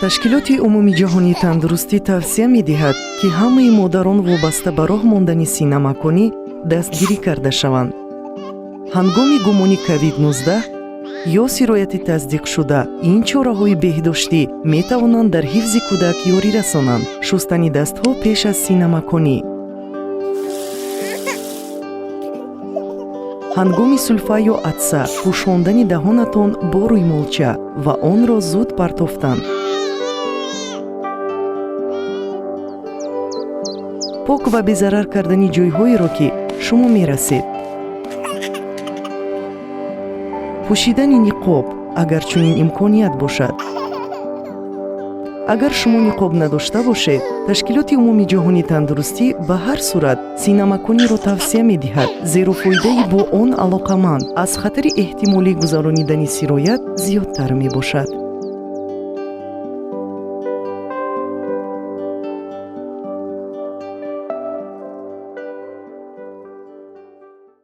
Ташкилоти Умумиҷаҳонии тандурустӣ тавсия медиҳад, ки ҳамаи модарон вобаста ба роҳ мондани синамаконӣ дастгирӣ карда шаванд. Ҳангоми гумони COVID-19 ё сирояти тасдиқшуда ин чораҳои беҳдоштӣ метавонанд дар ҳифзи кӯдак ёрӣ расонанд: шустани дастҳо пеш аз синамаконӣ, ҳангоми сулфа ё атса пӯшондани даҳонатон бо рӯймолча ва онро зуд партофтан, пок ва безарар кардани ҷойҳоеро, ки шумо мерасед, пӯшидани ниқоб, агар чунин имконият бошад. Агар шумо ниқоб надошта бошед, Ташкилоти Умумиҷаҳонии тандурустӣ ба ҳар сурат синамакониро тавсия медиҳад, зеро фоидаи бо он алоқаманд аз хатари эҳтимолӣ гузаронидани сироят зиёдтар мебошад.